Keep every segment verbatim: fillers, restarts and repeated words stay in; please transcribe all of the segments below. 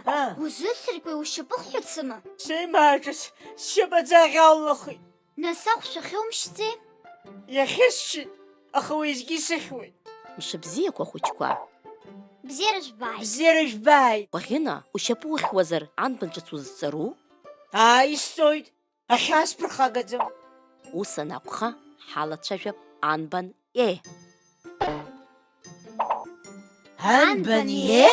Аа. Узысыркуеи, ушьапы хҳәацыма? Сеимааҿыц, сшьапаӡаӷь аллахит. Нас ахәшә ахьумшьӡеи? Иахьысшьит, аха уеизгьы исыхьуеит. Мшыбзиақәа, ахәыҷқәа. Бзиара жәбааит. Бзиара жәбааит. Кәаӷьына, ушьапы ухьуазар, анбан ҿыц узҵару? Ааи, исҵоит. Ахьаа сԥырхагаӡам. Ус анакәха, ҳалацәажәап анбан е. Анбан е?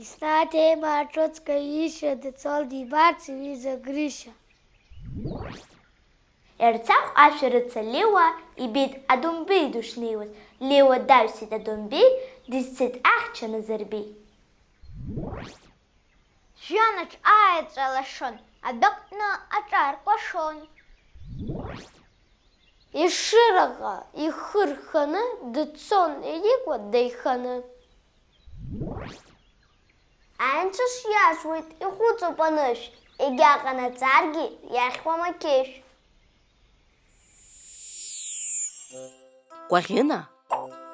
Еснагь еимаа ҿыцк аишьа дыцон дибарц иҩыза Грышьа. Ерцахә ашәарыца Леуа ибеит Адомбеи дышнеиуаз, Леуа даҩсит Адомбеи, дызцеит ахьча Назарбеи. Жәҩанаҿ аеҵәа лашон, адәаҟны аҿар кәашон. Ешыраҟа ихы рханы дцон Еликәа деиханы. Анцәа шиашуеит ихәыцуп анышә, егьа ҟанаҵаргьы иахьуам ақьышә. Кәаӷьына,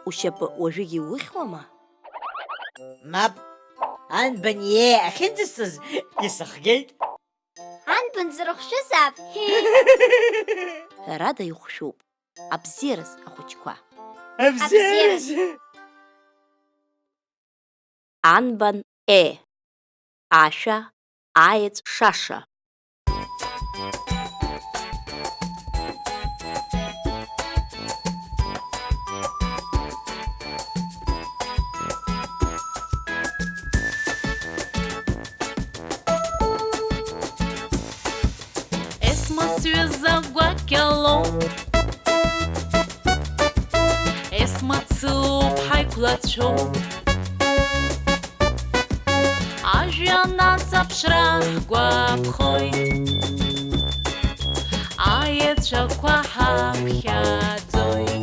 ушьапы уажәыгьы иухьуама? Мап, анбан иеи ахьынӡасыз исыхгеит. Анбан зырхәшәызаап, ҳи! Ҳәарада ихәшәуп. Абзиараз, ахәыҷқәа. Абзиараз! Абзиараз! Анбан е. Ашәа, аеҵә шаша. Есма сҩыза гәакьалоуп, Есма дсылоуп ҳаиқәлацәоуп. Ажәҩан аҵаԥшра ҳгәаԥхоит, аеҵәақәа ҳаԥхьаӡоит.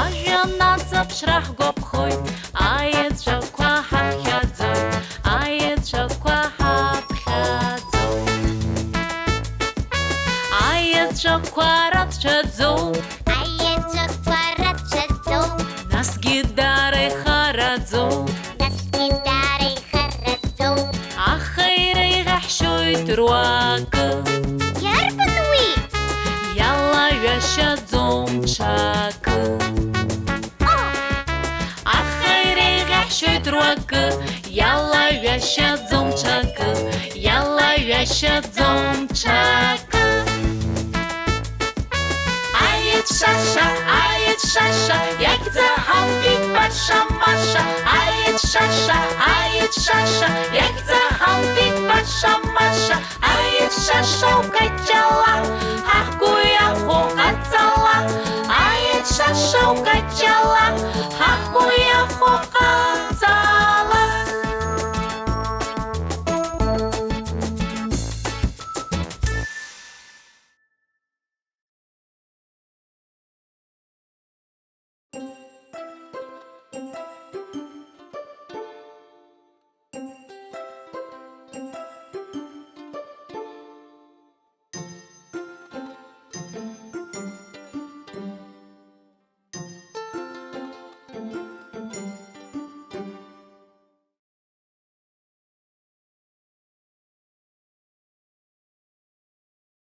Ажәҩан аҵаԥшра ҳгәаԥхоит, аеҵәақәа ҳаԥхьаӡоит, аеҵәақәа ҳаԥхьаӡоит. Аеҵәақәа рацәаӡоуп. Аеҵәақәа рацәаӡоуп. Насгьы дара ихараӡоуп. Насгьы дара ихараӡоуп. Аха иреиӷьаҳшьоит руакы. Иарбан уи? Иалаҩашьаӡом ҽакы. О! Аха иреиӷьаҳшьоит руакы, иалаҩашьаӡом ҽакы, иалаҩашьаӡом ҽакы. Аеҵә шаша, аеҵә шаша, иагьӡа ҳамбеит баша-маша. Аеҵә шаша, аеҵә шаша, иагьӡа ҳамбеит баша-маша. Аеҵә шаша укаҷҷала, ҳаҳгәы